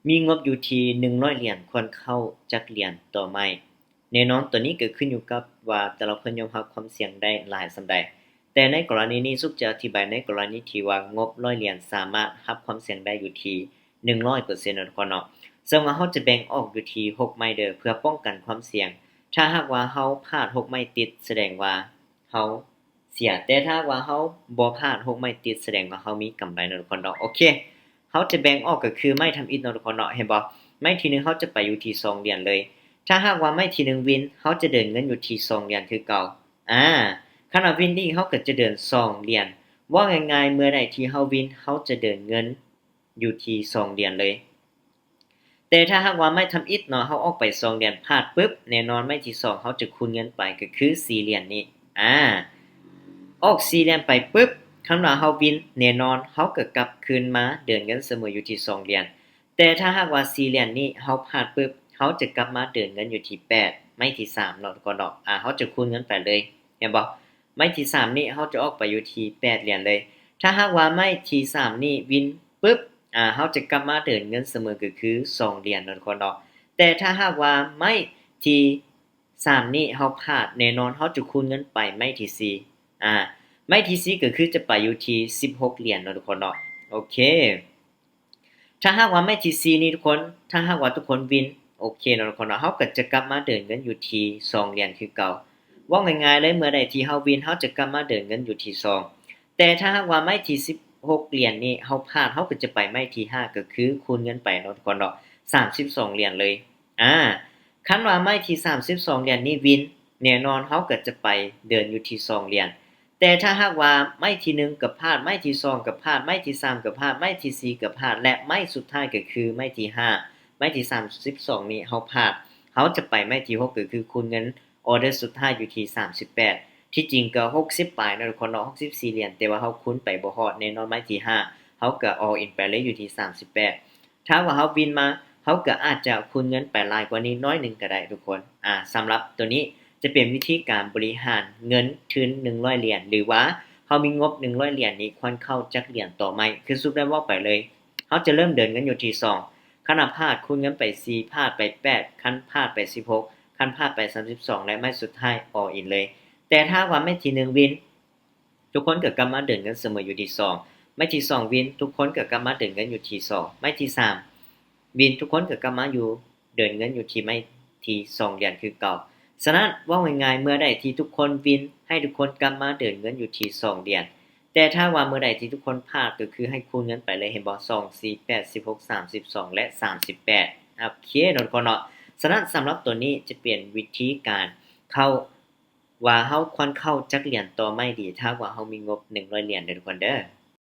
ມີງົບຢູ່ທີ່ໜຶ່ງຮ້ອຍຫຼຽນ ຄວນເຂົ້າຈັກຫຼຽນຕໍ່ໄມ້? ແນ່ນອນ ຕົວນີ້ກໍຂຶ້ນຢູ່ກັບວ່າແຕ່ລະຄົນຍອມຮັບຄວາມສ່ຽງໄດ້ຫຼາຍສ່ຳໃດ. ແຕ່ໃນກໍລະນີນີ້ ສຸກຈະອະທິບາຍໃນກໍລະນີທີ່ວ່າງົບຮ້ອຍຫຼຽນສາມາດຮັບຄວາມສ່ຽງໄດ້ຢູ່ທີ່ໜຶ່ງຮ້ອຍເປີເຊັນເນາະທຸກຄົນເນາະ. ເຊິ່ງວ່າເຮົາຈະແບ່ງອອກຢູ່ທີ່ຫົກໄມ້ເດີ ເພື່ອປ້ອງກັນຄວາມສ່ຽງ. ຖ້າຫາກວ່າເຮົາພາດຫົກໄມ້ຕິດ ສະແດງວ່າເຮົາ ເສຍ. ແຕ່ຖ້າຫາກວ່າເຮົາບໍ່ພາດຫົກໄມ້ຕິດ ສະແດງວ່າເຮົາມີກຳໄລເນາະທຸກຄົນເນາະ. ໂອເຄ ເຮົາຈະແບ່ງອອກກໍຄືໄມ້ທຳອິດເນາະທຸກຄົນເນາະ. ເຫັນບໍ່? ໄມ້ທີໜຶ່ງເຮົາຈະໄປຢູ່ທີ່ສອງຫຼຽນເລີຍ. ຖ້າຫາກວ່າໄມ້ທີໜຶ່ງວິນ ເຮົາຈະເດີນເງິນຢູ່ທີ່ສອງຫຼຽນຄືເກົ່າ. ອາ ຄັນວ່າວິນອີກ ເຮົາກໍຈະເດີນສອງຫຼຽນ. ເວົ້າງ່າຍໆ ເມື່ອໃດທີ່ເຮົາວິນ ເຮົາຈະເດີນເງິນຢູ່ທີ່ສອງຫຼຽນເລີຍ. ແຕ່ຖ້າຫາກວ່າໄມ້ທຳອິດເນາະ ເຮົາອອກໄປສອງຫຼຽນ ພາດປຶບ ແນ່ນອນໄມ້ທີສອງເຮົາຈະຄູນເງິນໄປ ກໍຄືສີ່ຫຼຽນນີ້. ອາ ອອກສີ່ຫຼຽນໄປປຶບ ຄັນວ່າເຮົາວິນ ແນ່ນອນເຮົາກໍກັບຄືນມາເດີນເງິນສະເໝີຢູ່ທີ່ສອງຫຼຽນ. ແຕ່ຖ້າຫາກວ່າສີ່ຫຼຽນນີ້ເຮົາພາດປຶບ ເຮົາຈະກັບມາເດີນເງິນຢູ່ທີ່ແປດ ໄມ້ທີສາມເນາະທຸກຄົນເນາະ. ອາ ເຮົາຈະຄູນເງິນໄປເລີຍ ເຫັນບໍ່? ໄມ້ທີສາມນີ້ເຮົາຈະອອກໄປຢູ່ທີ່ແປດຫຼຽນເລີຍ. ຖ້າຫາກວ່າໄມ້ທີສາມນີ້ວິນປຶບ ອາ ເຮົາຈະກັບມາເດີນເງິນສະເໝີ ກໍຄືສອງຫຼຽນເນາະທຸກຄົນເນາະ. ແຕ່ຖ້າຫາກວ່າໄມ້ທີສາມນີ້ເຮົາພາດ ແນ່ນອນເຮົາຈະຄູນເງິນໄປໄມ້ທີສີ່. ອາ ໄມ້ທີສີ່ກໍຄືຈະໄປຢູ່ທີ່ສິບຫົກຫຼຽນເນາະທຸກຄົນເນາະ. ໂອເຄ ຖ້າຫາກວ່າໄມ້ທີສີ່ນີ້ທຸກຄົນ ຖ້າຫາກວ່າທຸກຄົນວິນ ໂອເຄເນາະທຸກຄົນເນາະ ເຮົາກໍຈະກັບມາເດີນເງິນຢູ່ທີ່ສອງຫຼຽນຄືເກົ່າ. ເວົ້າງ່າຍໆເລີຍ ເມື່ອໃດທີ່ເຮົາວິນ ເຮົາຈະກັບມາເດີນເງິນຢູ່ທີ່ສອງ. ແຕ່ຖ້າຫາກວ່າໄມ້ທີສິບຫົກຫຼຽນນີ້ເຮົາພາດ ເຮົາກໍຈະໄປໄມ້ທີຫ້າ ກໍຄືຄູນເງິນໄປເນາະທຸກຄົນເນາະ ສາມສິບສອງຫຼຽນເລີຍ. ອາ ຄັນວ່າໄມ້ທີສາມສິບສອງຫຼຽນນີ້ວິນ ແນ່ນອນເຮົາກໍຈະໄປເດີນຢູ່ທີ່ສອງຫຼຽນ. ແຕ່ຖ້າຫາກວ່າໄມ້ທີໜຶ່ງກໍພາດ ໄມ້ທີສອງກໍພາດ ໄມ້ທີສາມກໍພາດ ໄມ້ທີສີ່ກໍພາດ ແລະ ໄມ້ສຸດທ້າຍກໍຄືໄມ້ທີຫ້າ ໄມ້ທີສາມສິບສອງນີ້ເຮົາພາດ ເຮົາຈະໄປໄມ້ທີຫົກ ກໍຄືຄູນເງິນອໍເດີສຸດທ້າຍຢູ່ທີ່ສາມສິບແປດ. ທີ່ຈິງກໍຫົກສິບປາຍເນາະທຸກຄົນເນາະ ຫົກສິບສີ່ຫຼຽນ ແຕ່ວ່າເຮົາຄູນໄປບໍ່ຮອດ ແນ່ນອນໄມ້ທີຫ້າເຮົາກໍອໍອິນໄປເລີຍຢູ່ທີ່ສາມສິບແປດ. ຖ້າວ່າເຮົາວິນມາ ເຮົາກໍອາດຈະຄູນເງິນໄປຫຼາຍກວ່ານີ້ໜ້ອຍໜຶ່ງກໍໄດ້ທຸກຄົນ. ອາ ສຳລັບໂຕນີ້ຈະເປັນວິທີການບໍລິຫານເງິນທຶນໜຶ່ງຮ້ອຍຫຼຽນ ຫຼືວ່າເຮົາມີງົບໜຶ່ງຮ້ອຍຫຼຽນນີ້ ຄວນເຂົ້າຈັກຫຼຽນຕໍ່ໄມ້ ຄືສຸດແລ້ວເວົ້າໄປເລີຍ. ເຮົາຈະເລີ່ມເດີນເງິນຢູ່ທີ່ສອງ ຄັນວ່າພາດ ຄູນເງິນໄປສີ່ ພາດໄປແປດ ຄັນພາດໄປສິບຫົກ ຄັນພາດໄປສາມສິບສອງ ແລະ ໄມ້ສຸດທ້າຍອໍອິນເລີຍ. ແຕ່ຖ້າວ່າໄມ້ທີໜຶ່ງວິນ ທຸກຄົນກໍກັບມາເດີນເງິນສະເໝີຢູ່ທີ່ສອງ. ໄມ້ທີສອງວິນ ທຸກຄົນກໍກັບມາເດີນເງິນຢູ່ທີ່ສອງ. ໄມ້ທີສາມວິນ ທຸກຄົນກໍກັບມາຢູ່ ເດີນເງິນຢູ່ທີ່ໄມ້ທີສອງຫຼຽນຄືເກົ່າ. ສະນັ້ນ ເວົ້າງ່າຍໆ ເມື່ອໃດທີ່ທຸກຄົນວິນ ໃຫ້ທຸກຄົນກັບມາເດີນເງິນຢູ່ທີ່ສອງຫຼຽນ. ແຕ່ຖ້າວ່າເມື່ອໃດທີ່ທຸກຄົນພາດ ກໍຄືໃຫ້ຄູນເງິນໄປເລີຍ ເຫັນບໍ່? ສອງ ສີ່ ແປດ ສິບຫົກ ສາມສິບສອງ ແລະ ສາມສິບແປດ. ໂອເຄເນາະທຸກຄົນເນາະ. ສະນັ້ນ ສຳລັບໂຕນີ້ຈະເປັນວິທີການເຂົ້າ ວ່າເຮົາຄວນເຂົ້າຈັກຫຼຽນຕໍ່ໄມ້ດີ ຖ້າວ່າເຮົາມີງົບໜຶ່ງຮ້ອຍຫຼຽນເດີທຸກຄົນເດີ.